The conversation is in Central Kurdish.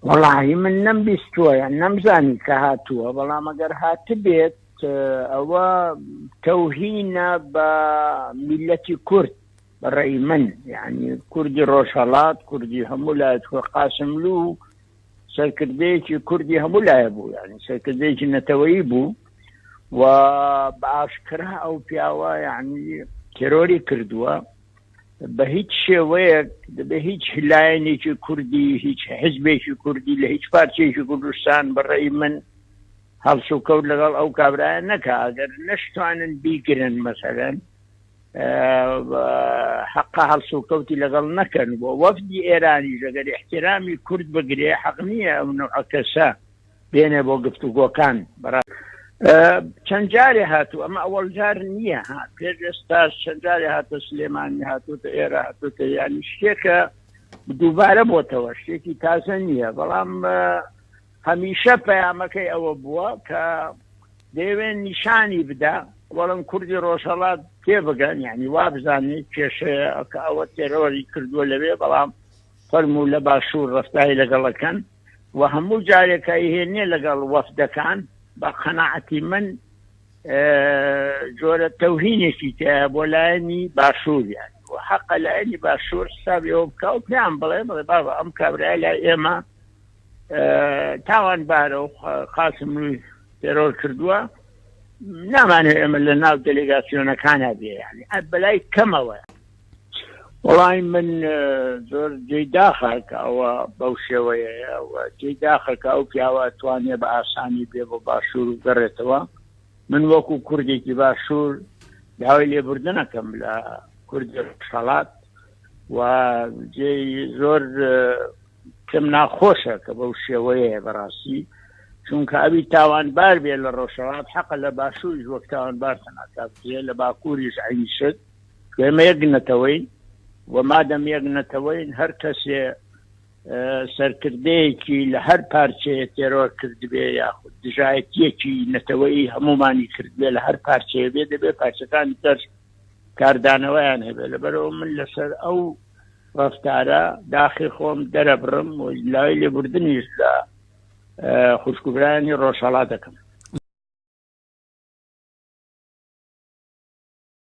وەڵاهی من نەمبیستووە یان نەمزانی کە هاتووە، بەڵام ئەگەر هاتبێت ئەوە تەوهینە بە میللەتی کورد بە ڕەئی من، یانی کوردی ڕۆژهەڵات، کوردی هەموو لایەک، خۆ قاسملوو سەرکردەیەکی کوردی هەموو لایە بوو، یانی سەرکردەیەکی نەتەوەیی بوو و بە ئاشکرا ئەو پیاوە یانی تێرۆری کردووە. بە هیچ شێوەیەک دەبێ هیچ لایەنێکی کوردی هیچ حزبێکی کوردی لە هیچ پارچەیەکی کوردستان بەڕێی من هەڵسوکەوت لەگەڵ ئەو کابرایە نەکا ئەگەر نەشتوانن بیگرن مەسەلەن حەقە هەڵسوکەوتی لەگەڵ نەکەن بۆ وەفدی ئێرانیش ئەگەر احترامی کورد بگرێ حەق نییە ئەو نوعە کەسە بێنێ بۆ گفتوگۆکان بەڕا چەند جارێ هاتوو ئەمە ئەوەڵ جار نییە ها پێش ئێستاش چەند جارێ هاتە سلێمانی هاتووتە ئێرە هاتووتە ینی شتێکە دووبارە بۆتەوە شتێکی تازە نییە بەڵام هەمیشە پەیامەکەی ئەوە بووە کە دەیەوێت نیشانی بدا وەڵم کوردی ڕۆژهەڵات تێبگەن یعنی وابزانێت کێشەیە کە ئەوە تێرۆری کردووە لەوێ بەڵام فەرموو لە باشوور ڕفتاری لەگەڵەکەن و هەموو جارێک ئەیهێنێ لەگەڵ وەفدەکان بە قەناعەتی من جۆرە تەوهینێکی تایە بۆ لایەنی باشوور یان و حەقە لایەنی باشوور حسابی ئەوە بکا و پێیان بڵێ بڵێ بابا ئەم کابرای لای ئێمە تاوان بارە و قاسم تێرۆر کردووە نامانێ ئێمە لە ناو دەلێگاسیۆنەکانە بێ یعنی بەلای کەمەوە وەڵای من زۆر جێی داخە کە ئەوە بەو شێوەیەیە و جێی داخە کە ئەو پیاوە توانێ بە ئاسانی بێ بۆ باشوور و گەڕێتەوە من وەکو کوردێکی باشوور داوای لێبوردنەکەم لە کوردی ڕۆژهەڵات و جێی زۆر پێم ناخۆشە کە بەو شێوەیە بەڕاستی چونکە ئەوی تاوانبار بێ لە ڕۆژهەڵات حەقە لە باشووریش وەک تاوانبار تەناتا بکرێ لە باکووریش عەینی شت ئێمە یەک نەتەوەین و مادەم یەک نەتەوەین هەر کەسێ سەرکردەیەکی لە هەر پارچەیە تێرۆر کردبێ یاخود دژایەتیەکی نەتەوەی هەمومانی کردبێ لە هەر پارچەیە بێ دەبێ پارچەکانی تر کاردانەوەیان هەبێ لەبەرەوە من لەسەر ئەو ڕفتارە داخی خۆم دەرەبڕم و لای لێبوردنیش لە خوشکوبرانی ڕۆژهەڵات دەکەم.